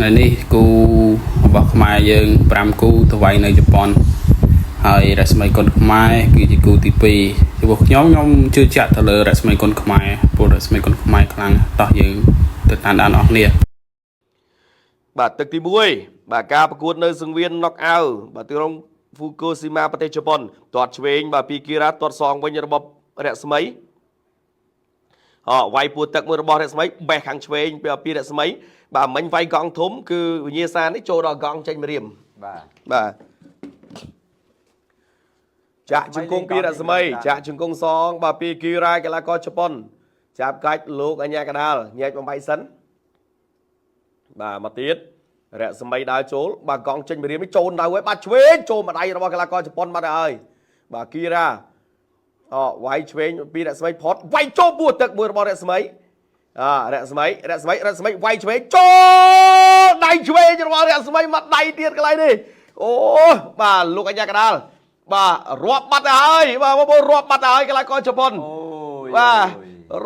ថ្ងៃនេះគូរបស់ខ្មែរយើង5គូទៅវាយនៅជប៉ុនហើយរស្មីគុណខ្មែរគឺជាគូទី2ចំពោះខ្ញុំខ្ញុំជឿជាក់ទៅលើរស្មីគុណខ្មែរព្រោះរស្មីគុណខ្មែរខ្លាំងតោះយើងទៅតាមដានអស់គ្នា បាទទឹកទី1បាទការប្រកួតនៅសង្វៀន knock out បាទទីក្រុង Fukushima ប្រទេសជប៉ុនទាត់ឆ្វេងបាទពីគីរ៉ាទាត់សងវិញរបស់រស្មីអវាយពួរទឹកមួយរបស់រស្មីបេះខាងឆ្វេងពីរស្មីបាទមិញវាយកង់ធំគឺវិញ្ញាសានេះចូលដល់កង់ចេញម្រាម បាទ បាទចាក់ជង្គង់ពីរស្មីចាក់ជង្គង់សងបាទពីគីរ៉ាកីឡាករជប៉ុនចាប់កាច់លោកអញ្ញាកដាលញែកបំបីសិនបាទមកទៀតរស្មីដើរចូលបាទកង់ចេញម្រាមនេះចូលនៅហើយបាទឆ្វេងចូលម្ដាយរបស់កីឡាករជប៉ុនបាត់ហើយបាទគីរ៉ាអវាយឆ្វេងពីរស្មីផុតវាយចូលពួរទឹកមួយរបស់រស្មីអរស្មីរស្មីរស្មីវាយឆ្វេងចូលដៃឆ្វេងរបស់រស្មីមកដៃទៀតកន្លែងនេះអូបាទលោកអញ្ញាកដាលបាទរាប់បាត់ទៅហើយបាទបងប្អូនរាប់បាត់ទៅហើយកីឡាករជប៉ុន អូយ បាទ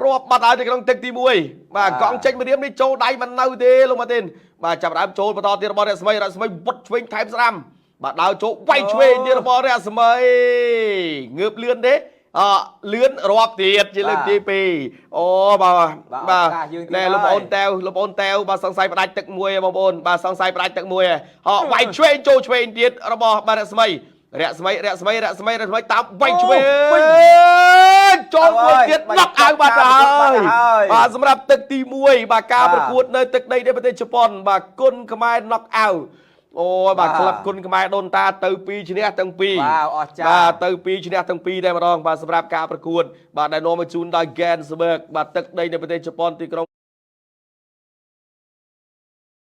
រាប់បាត់ហើយនៅក្នុងទឹកទី1បាទកង់ចេញម្រាមនេះចូលដៃមិននៅទេលោកម៉ាទីនបាទចាប់ដើមចូលបន្តទៀតរបស់រស្មីរស្មីវុតឆ្វេងថែមស្ដាំបាទដើរចូលវាយឆ្វេងទៀតរបស់រស្មីងើបលឿនទេអលឿនរាប់ទៀតជាលើកទី2អូបាទបាទណែលោកប្អូនតែវលោកប្អូនតែវបាទសង្ស័យផ្ដាច់ទឹកមួយបងប្អូនបាទសង្ស័យផ្ដាច់ទឹកមួយហ៎វាយឆ្វេងចូលឆ្វេងទៀតរបស់បាទរស្មីរស្មីរស្មីរស្មីរស្មីតាមវាយឆ្វេងចូលមួយទៀត knock out បាត់ទៅហើយបាទសម្រាប់ទឹកទី1បាទការប្រកួតនៅទឹកដីនៃប្រទេសជប៉ុនបាទគុនខ្មែរ knock out អូយបាទក្លឹបគុនខ្មែរដូនតាទៅ2ឈ្នះទាំងពីរ បាទអស្ចារ្យ បាទទៅ2ឈ្នះទាំងពីរតែម្ដងបាទសម្រាប់ការប្រកួតបាទដែលនាំមកជូនដោយ Gainsberg បាទទឹកដីនៃប្រទេសជប៉ុនទីក្រុង